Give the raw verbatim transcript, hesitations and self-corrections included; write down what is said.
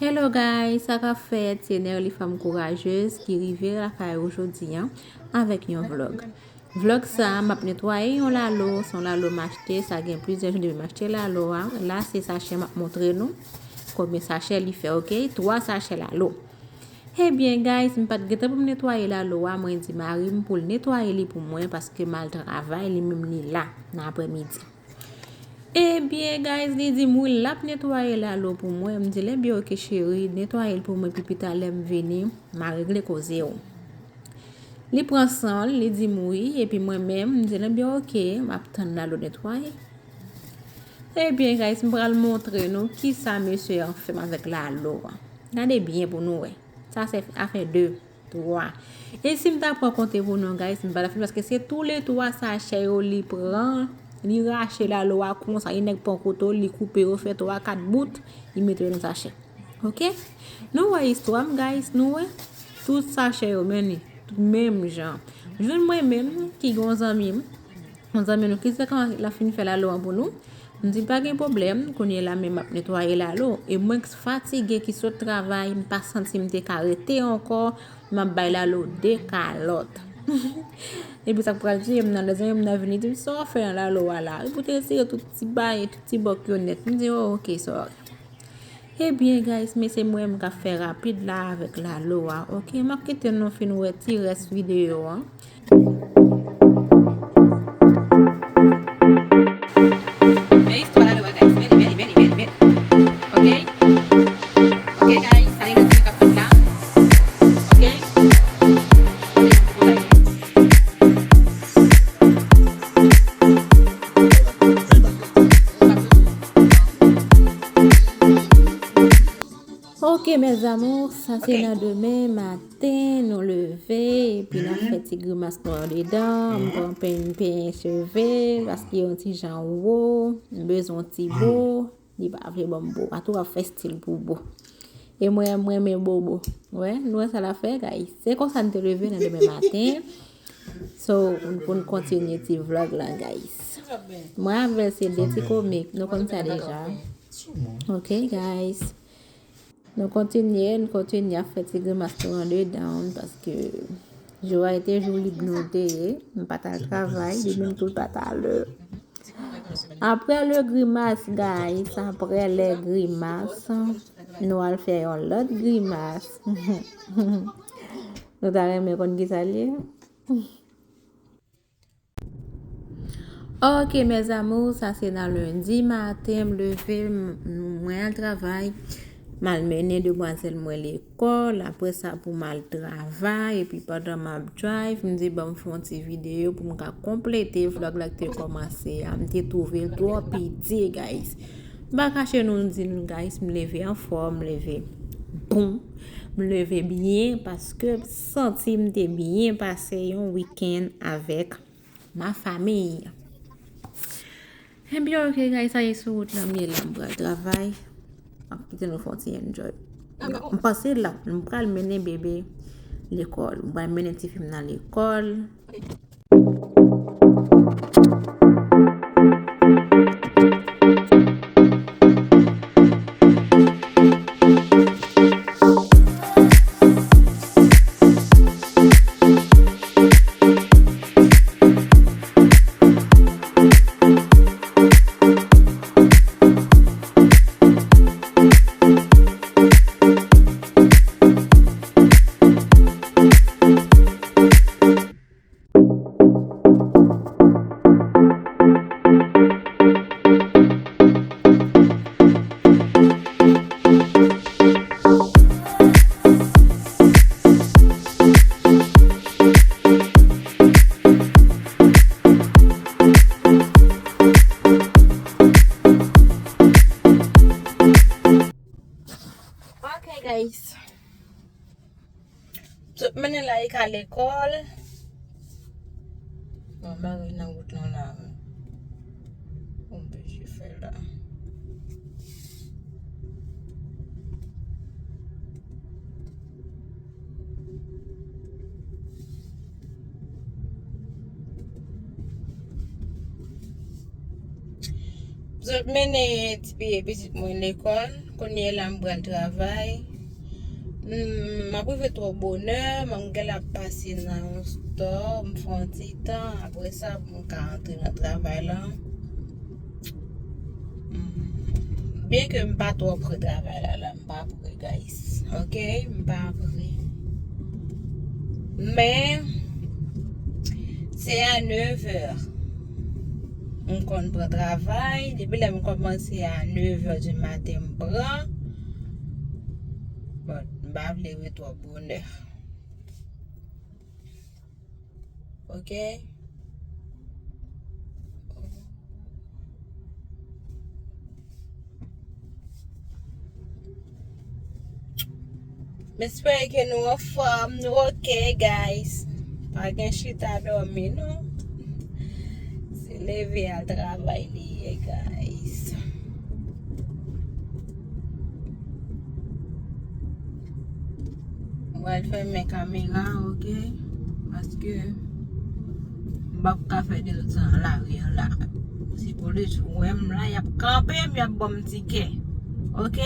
Hello guys, sa k ap fèt? Se Nerly Fanm Kourajez ki rive lakay ou jodi a avèk yon vlog. Vlog sa, m ap netwaye yon lalo, se yon lalo m achte, sa gen plizyè jou depi m achte lalo a. La, se sachè m ap montre nou konbyen sachè li fè, oke? Twa sachè lalo. Ebyen, guys, m pa t gentan pou m netwaye lalo a, mwen di mari m pou l netwaye li pou mwen, paske m al travay, li menm li la, nan aprèmidi. Ebyen, guys, li di m wi, l ap netwaye lalo pou mwen. M di l, ebyen, oke, cheri, netwaye l pou mwen, epi pita lè m vini, m a regle koze w. Li pran san l, li di m wi, epi mwen menm, m di l, ebyen, oke, m ap tann lalo netwaye. Ebyen, guys, m pral montre nou kisa mesye an fè m avèk lalo a. Gade byen pou nou wè. Sa se afè de, twa. E si m ta pran konte pou nou, guys, m pa ta fini, paske se tou le twa sachè yo li pran, li rache lalo a konsa, e nèg pran kouto, li koupe yo, fè twa, kat bout, li mete yo nan sachè. Oke? Nou wè istwa m, guys, nou wè? Tout sachè yo, men li, tout menm jan. Jwenn mwen menm, ki gen yon zanmi m, yon zanmi nou ki se kan l ap fin fè lalo an pou nou. M di l pa gen pwoblèm, kounye la menm m ap netwaye lalo. E mwen k fatige ki sot travay, m pa santi m te ka rete ankò, m ap bay lalo de kalòt. Epi sa k pral tiye m nan, lè zanmi m nan vini di m, sa w ap fè nan lalo a la? Epi w te retire tout ti bagay, tout ti bòk yo nèt. M di, oh, oke, sorry. Ebyen, guys, men se mwen menm k ap fè rapid la avèk lalo a, oke? M ap kite nou fin wè ti rès videyo an. Men istwa lalo a, guys, men li, men li, men li, men li, men li. Oke? Oke, guys, sa li menm k ap fèt la. Oke? Ok, mes amours, sa se nan demen maten, nou leve, epi n ap fè ti grimas nou andedan. M pran penyen, penyen cheve, paske yon ti jan wo, m bezwen yon ti bo, li pa vle ban m bo. Atou ap fè stil pou bo. E mwen, mwen renmen bobo. Wè, nou wè sa l ap fè, guys. Se konsa n te leve nan demen maten. So, pou n kontinye ti vlog la, guys. Mwen avè l se de ti komik, nou konn sa deja. Ok, guys. Nou kontinye, nou kontinye ap fè ti grimas nou andedan, paske jou a te jou lib nou te ye. M pa t al travay, li menm tou l pa t al. Après le grimace, guys, après les grimaces, nou al fè yon lòt grimas. Nou ta renmen konn kisa l ye? Ok, mes amours, sa se nan lendi maten, m leve, m, mwen al travay, m al mennen demwazèl mwen lekòl, apre sa pou m al travay, epi pandan m ap drive, m di ban m fè yon ti videyo pou m ka konplete vlog la ki te kòmanse a, m te twouve l twò piti, guys. M pa kache nou di nou, guys, m leve anfòm, m leve bon, m leve byen, paske m santi m te byen pase yon wikenn avèk ma famille. Ebyen, ok, guys, sa ye sou wout la, m ye la, m pral travay. M ap kite nou fè yon ti enjoy. M pase la, m pral mennen bebe lekòl. M pral mennen tifi m nan lekòl. Ok, guys. Sot mennen Laïka lekòl. Bon, mari nan wout nou la. Bon, bezwen fè la. Zot mennen ti pitit mwen lekòl. Kounye a la m pral travay. M ap rive twò bonè, m gen la pase nan yon store, m fè yon ti tan, apre sa pou m ka antre nan travay la. Byen ke m pa twò pre travay la, la m pa pre, guys. Ok, m pa pre. Men se a nevè m konn pran travay. Depi lè m kòmanse a nevè di maten m pran. Bon, m pa vle rive twò bonè. Ok. M espere ke nou anfòm, nou ok, guys. Pa gen chita dòmi, non. Se leve al travay li ye, guys. Mwen fèmen kamera, ok? Paske m p ap ka fè de lòt sa nan lari an la. Si polis wè m la, y ap kanpe m, y ap ban m tikè. Ok?